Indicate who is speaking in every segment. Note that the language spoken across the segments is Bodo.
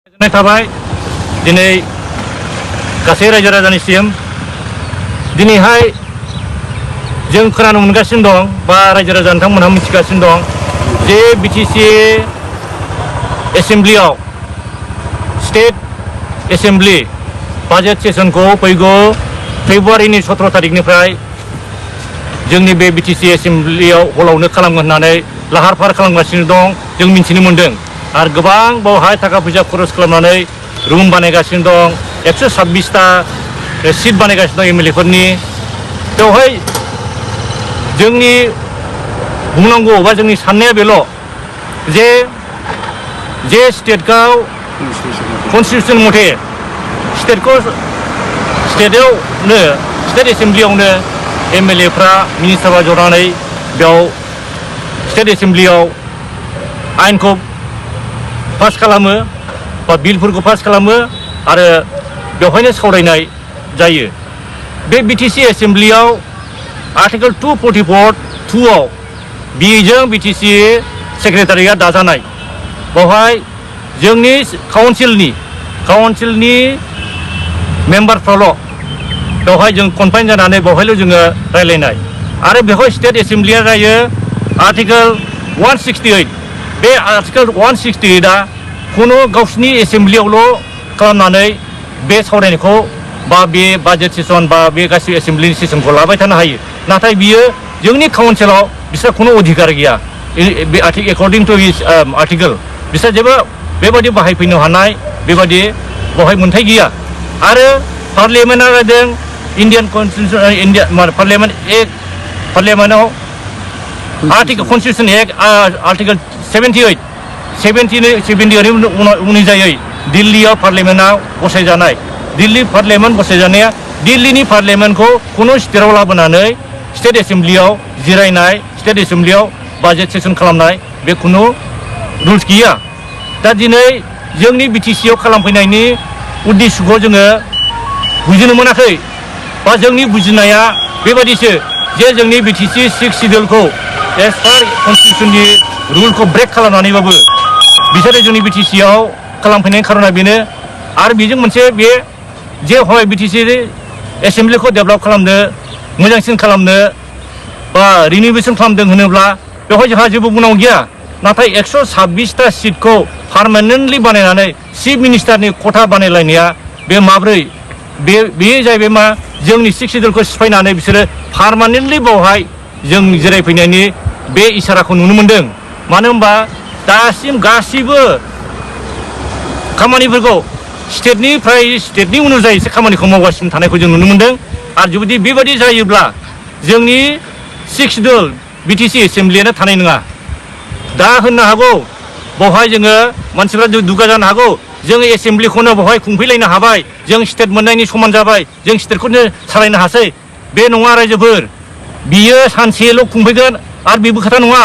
Speaker 1: गोजोननाय थाबाय दिनै गासै रायजो राजानिसिम दिनैहाय जों खोनानो मोनगासिनो दं बा रायजो राजा नोंथांमोनहा मिथिगासिनो दं जे बिटिसि एसेम्ब्लियाव स्टेट एसेम्ब्लि बाजेट सेसनखौ फैगौ फेब्रुवारिनि 17 तारिखनिफ्राय जोंनि बे बिटिसि एसेम्ब्लियाव हलावनो खालामगोन होननानै लाहार फाहार खालामगासिनो दं जों मिथिनो मोन्दों आरो गोबां बावहाय थाखा फैसा खरस खालामनानै रुम बानायगासिनो दं 126टा सिट बानायगासिनो दं एमएलएफोरनि बेवहाय जोंनि बुंनांगौ बा जोंनि साननाया बेल' जे स्टेटखौ कन्स्टिटिउसन मथे स्टेट एसेम्ब्लियावनो एमएलएफ्रा मिनिस्टारफ्रा जनानै बेयाव स्टेट एसेम्ब्लियाव आयेनखौ पास खालामो बा बिलफोरखौ पास खालामो आरो बेवहायनो सावरायनाय जायो बे बिटिसि एसेम्ब्लियाव आर्टिकल 244(2) बेजों बिटिसि सेक्रेटारिया दाजानाय बेवहाय जोंनि काउन्सिलनि मेम्बारफ्राल' बेवहाय जों कनफाइन जानानै बेवहायल' जोङो रायलायनाय आरो बेवहाय स्टेट एसेम्ब्लिया जायो आर्टिकल 168 बे आर्टिकल 168आ खुनु गावसिनि एसेम्ब्लियावल' खालामनानै बे सावरायनायखौ बा बे बाजेट सेसन बा बे गासिबो एसेम्ब्लिनि सेसनखौ लाबाय थानो हायो नाथाय बियो जोंनि काउन्सिलाव बिसोर खुनु अधिकार गैया बे एकर्डिं टु हिज आर्टिकल बिसोर जेबो बेबायदि बाहायफैनो हानाय बेबायदि बेवहाय मोन्थाय गैया आरो पार्लियामेन्टआ जादों इन्डियान कन्स्टिटिउसन पार्लियामेन्टआव कन्स्टिटिउसन एक्ट आर्टिकल 78 अनुजायै दिल्लीयाव पार्लियामेन्टआव बसायजानाय दिल्ली पार्लियामेन्ट बसायजानाया दिल्लीनि पार्लियामेन्टखौ खुनु स्टेटआव लाबोनानै स्टेट एसेम्ब्लियाव जिरायनाय स्टेट एसेम्ब्लियाव बाजेट सेसन खालामनाय बे खुनु रुल्स गैया दा दिनै जोंनि बिटिसिआव खालामफैनायनि उद्देश्यखौ जोङो बुजिनो मोनाखै बा जोंनि बुजिनाया बेबायदिसो जे जोंनि बिटिसि 6 सिडिउलखौ एज पार कन्स्टिटिउसननि रुलखौ ब्रेक खालामनानैबाबो बिसोरो जोंनि बिटिसिआव खालामफैनायनि खारना बेनो आरो बेजों मोनसे बे जे हय बिटिसि एसेम्ब्लिखौ डेभेलप खालामनो मोजांसिन खालामनो बा रिनिउवेसन खालामदों होनोब्ला बेवहाय जोंहा जेबो बुंनांगौ गैया नाथाय 126टा सिटखौ पार्मानेन्टलि बानायनानै चिफ मिनिस्टारनि खथा बानायलायनाया बे माब्रै बे जाहैबाय मा जोंनि 6 सिडिउलखौ सिफायनानै बिसोरो पार्मानेन्टलि बावहाय जों जिरायफैनायनि बे इसाराखौ नुनो मोन्दों मानो होनबा दासिम गासिबो खामानिफोरखौ स्टेटनि अनुजायैसो खामानिखौ मावगासिनो थानायखौ जों नुनो मोन्दों आरो जुदि बेबायदि जायोब्ला जोंनि 6 सिडिउल बिटिसि एसेम्ब्लियानो थानाय नङा दा होननो हागौ बेवहाय जोङो मानसिफ्रा दुगा जानो हागौ जोङो एसेम्ब्लिखौनो बेवहाय खुंफैलायनो हाबाय जों स्टेट मोननायनि समान जाबाय जों स्टेटखौनो सालायनो हासै बे नङा रायजोफोर बियो सानसेल' खुंफैगोन आरो बेबो खोथा नङा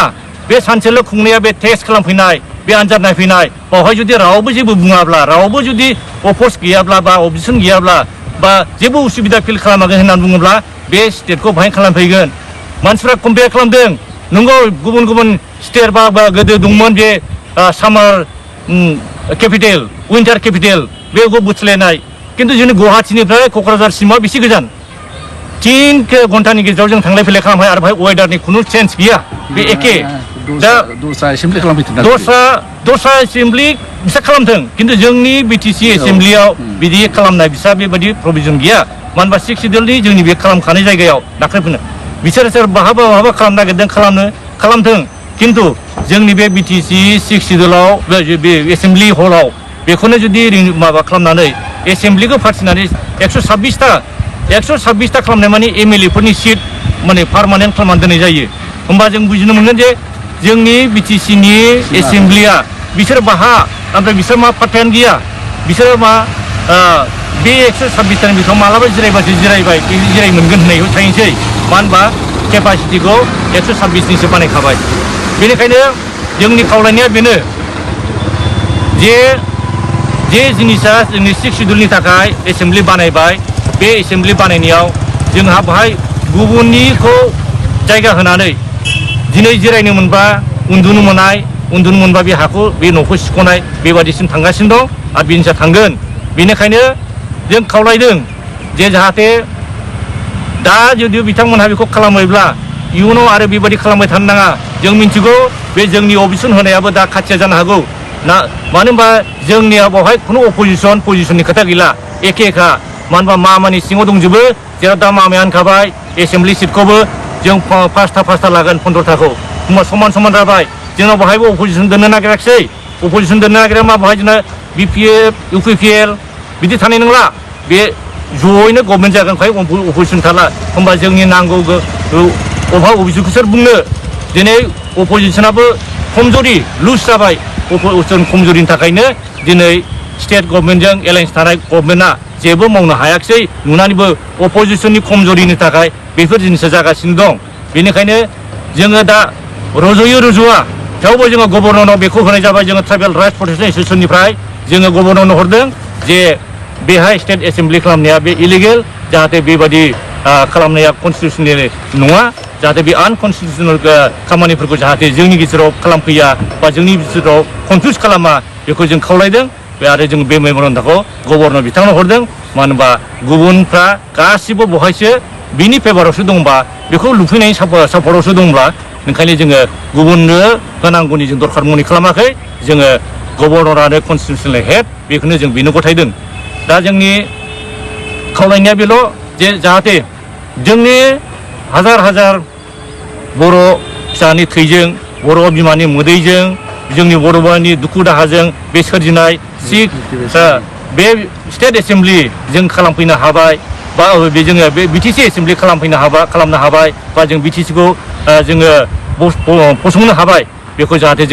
Speaker 1: बे सानसेल' खुंनाया बे टेस्ट खालामफैनाय बे आनजाद नायफैनाय बेवहाय जुदि रावबो जेबो बुङाब्ला रावबो जुदि अपर्स गैयाब्ला बा अबजेक्सन गैयाब्ला बा जेबो उसुबिदा फिल खालामाखै होननानै बुङोब्ला बे स्टेटखौ बाहाय खालामफैगोन मानसिफ्रा कम्पेयार खालामदों नंगौ गुबुन स्टेट बा गोदो दंमोन बे सामार केपिटेल उइन्टार केपिटेल बेखौ बुथलायनाय किन्तु जोंनि गुवाहाटीनिफ्राय क'क्राझारसिमा बेसे गोजान 3 घन्टानि गेजेराव जों थांलाय फैलाय खालामबाय आरो बेहाय वेदारनि खुनु चेन्ज गैया बे एखे दा दस्रा एसेम्ब्लि बिसोर खालामदों किन्तु जोंनि बिटिसि एसेम्ब्लियाव बिदि खालामनाय बिसा बेबायदि प्रभिजन गैया मानो होनबा 6 सिडिउलनि जोंनि बे खालामखानाय जायगायाव दाख्लैफोरनो बिसोर बहाबा खालामनो नागिरदों खालामथों किन्तु जोंनि बे बिटिसि 6 सिडिउलाव बे एसेम्ब्लि हलाव बेखौनो जुदि माबा खालामनानै एसेम्ब्लिखौ फाथिनानै 126टा खालामनाय माने एमएलएफोरनि सिट माने पार्मानेन्ट खालामनानै दोननाय जायो होमबा जों बुजिनो मोनगोन जे जोंनि बिटिसिनि एसेम्ब्लिया बिसोर बाहा ओमफ्राय बिसोर मा पार्टियानो गैया बिसोरो मा बे 126टानि बिथाङाव मालाबा जिरायबासो जिरायबाय जिराय मोनगोन होननायखौ थाहैनोसै मानो होनबा केपासिटिखौ 126निसो बानायखाबाय बेनिखायनो जोंनि खावलायनाया बेनो जे जिनिसा जोंनि 6 सिडिउलनि थाखाय एसेम्ब्लि बानायबाय बे एसेम्ब्लि बानायनायाव जोंहा बाहाय गुबुननिखौ जायगा होनानै दिनै जिरायनो मोनबा उन्दुनो मोननाय उन्दुनो मोनबा बे हाखौ बे न'खौ सिख'नाय बेबादिसिम थांगासिनो दं आरो बिनि सायाव थांगोन बेनिखायनो जों खावलायदों जे जाहाथे दा जुदि बिथांमोनहा बेखौ खालामोब्ला इयुनाव आरो बेबायदि खालामबाय थानो नाङा जों मिन्थिगौ बे जोंनि अबिसन होनायाबो दा खाथिया जानो हागौ ना मानो होनबा जोंनिया बेवहाय खुनु पजिसननि खोथा गैला एखेखा मानो होनबा मामानि सिङाव दंजोबो जेराव दा मामाया होनखाबाय एसेम्बलि सिटखौबो जों पासथा लागोन 15थाखौ होमबा समान जाबाय जोंनाव बेवहायबो अपोजिसन दोननो नागिराखिसै अपोजिसन दोननो नागिरा मा बेवहाय जोंना BPF UPPL बिदि थानाय नंला बे जयैनो गभर्नमेन्ट जागोन खाय अपोजिसन थाला होमबा जोंनि नांगौ अभियोगखौ सोर बुंनो दिनै अपोजिसनाबो खमजरि लुज जाबाय अपोजिसन खमजरिनि थाखायनो दिनै स्टेट गभर्नमेन्टजों एलायन्स थानाय गभर्नमेन्टआ जेबो मावनो हायाखिसै नुनानैबो अपोजिसननि खमजरिनि थाखाय बेफोर जिनिसा जागासिनो दं बेनिखायनो जोङो दा रुजुआ थेवबो जोङो गभर्नरनाव बेखौ होनाय जाबाय जोङो ट्राइबेल राइट्स प्रटेक्शन एसोसिएशननिफ्राय जोङो गभर्नरनो हरदों जे बेहाय स्टेट एसेम्बलि खालामनाया बे इलिगेल जाहाथे बेबायदि खालामनाया कन्स्टिटिउसनेल नङा जाहाथे बे आनकन्स्टिटिउसनेल खामानिफोरखौ जाहाथे जोंनि गेजेराव खालामफैया बा जोंनि गेजेराव कनफ्युज खालामा बेखौ जों खावलायदों बे आरो जों बे मेम'रेन्डामखौ गभर्नर बिथांनो हरदों मानो होनबा गुबुनफ्रा गासिबो बहायसो बिनि फेभारावसो दंबा बेखौ लुफैनायनि सापर्टआवसो दंब्ला ओंखायनो जोङो गुबुननो होनांगौनि जों दरखार मनि खालामाखै जोङो गभर्नरानो कन्स्टिटिउसनेल हेड बेखौनो जों बेनो गथायदों दा जोंनि खावलायनाया बेल' जे जाहाथे जोंनि हाजार बर' फिसानि थैजों बर' बिमानि मोदैजों जोंनि बर' बिमानि दुखु दाहाजों बे सोरजिनाय सिख बे स्टेट एसेम्बलि जों खालामफैनो हाबाय बा बे जोङो बे BTC एसेम्बलि खालामनो हाबाय बा जों BTCखौ जोङो फसंनो हाबाय बेखौ जाहाथे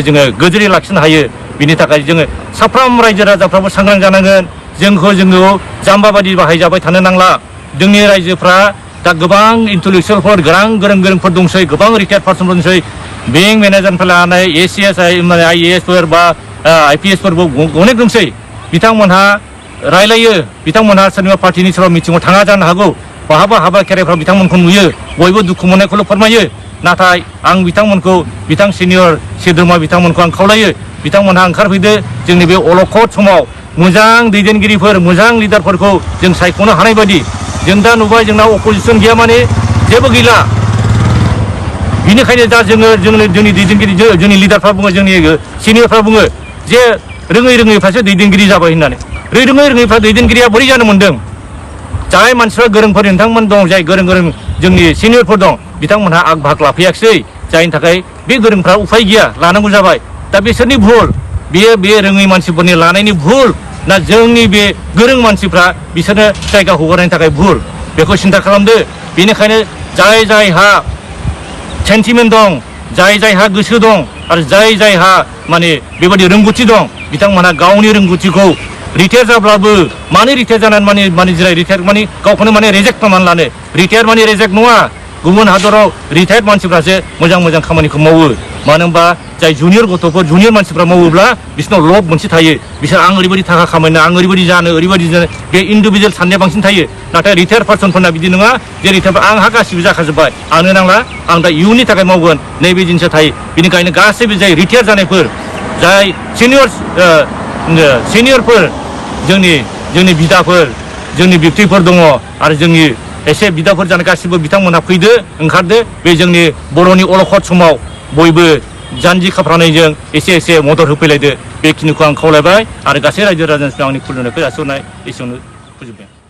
Speaker 1: जोङो गोजोरै लाखिनो हायो बिनि थाखाय जोङो साफ्रोम रायजो राजाफ्राबो सांग्रां जानांगोन जोङो जाम्बा बादि बाहायजाबाय थानो नांला जोंनि रायजोफ्रा दा गोबां इन्टेलेक्सुवेलफोर गोरोंफोर दंसै गोबां रिटायार्ड पार्सनफोर दंसै बेंक मेनेजारनिफ्राय लानानै ACS IAS फोर बा IPS फोरबो अनेक दंसै बिथांमोनहा रायलायो बिथांमोनहा सोरनिबा पार्टिनि सोरबा मिटिङाव थाङा जानो हागौ बहाबा हाबा खेराइफ्राव बिथांमोनखौ नुयो बयबो दुखु मोननायखौल' फोरमायो नाथाय आं बिथां सिनियर सोद्रोमा बिथांमोनखौ आं खावलायो बिथांमोनहा ओंखारफैदो जोंनि बे अलखद समाव मोजां दैदेनगिरिफोर मोजां लिडारफोरखौ जों सायख'नो हानाय बायदि जों दा नुबाय जोंनाव अपोजिसन गैया माने जेबो गैला बिनिखायनो दा जोंनि दैदेनगिरि जोंनि लिडारफ्रा बुङो जोंनि सिनियरफ्रा बुङो जे रोङैफ्रासो दैदेनगिरि जाबाय होननानै रोङैफ्रा दैदेनगिरिया बोरै जानो मोन्दों जाय मानसिफ्रा गोरोंफोर नोंथांमोन दं जाय गोरों जोंनि सिनियरफोर दं बिथांमोनहा आग भाग लाफैयाखिसै जायनि थाखाय बे गोरोंफ्रा उफाय गैया लानांगौ जाबाय दा बिसोरनि भुल बे रोङै मानसिफोरनि लानायनि भुल ना जोंनि बे गोरों मानसिफ्रा बिसोरनो जायगा हगारनायनि थाखाय भुल बेखौ सिन्था खालामदो बेनिखायनो जायहा सेन्टिमेन्ट दं जायहा गोसो दं आरो जायहा माने बेबायदि रोंगौथि दं बिथांमोनहा गावनि रोंगौथिखौ रिटायार जाब्लाबो मानो रिटायार जानानै माने रिटायार माने गावखौनो माने रिजेक्ट खालामनानै लानो रिटायार माने रिजेक्ट नङा गुबुन हादराव रिटायार्ड मानसिफ्रासो मोजां खामानिखौ मावो मानो होनबा जाय जुनियर मानसिफ्रा मावोब्ला बिसोरनाव लब मोनसे थायो बिसोर आं ओरैबायदि थाखा खामायनो आं ओरैबायदि जानो बे इन्डिभिजुवेल साननाया बांसिन थायो नाथाय रिटायार्ड पार्सनफोरना बिदि नङा जे रिटायार आंहा गासिबो जाखाजोब्बाय आंनो नांला आं दा इयुननि थाखाय मावगोन नैबे जिनिसा थायो बेनिखायनो गासैबो जाय रिटायार जानायफोर जाय सिनियरफोर जोंनि बिदाफोर जोंनि बिबथैफोर दङ आरो जोंनि एसे बिदाफोर जानाय गासिबो बिथांमोनहा फैदो ओंखारदो बे जोंनि बर'नि अलखद समाव बयबो जानजि खाफ्रानायजों एसे मदद होफैलायदो बेखिनिखौ आं खावलायबाय आरो गासै रायजो राजानिफ्राय आंनि खुलुमनायखौ जासिहरनाय एसेयावनो फोजोबबाय।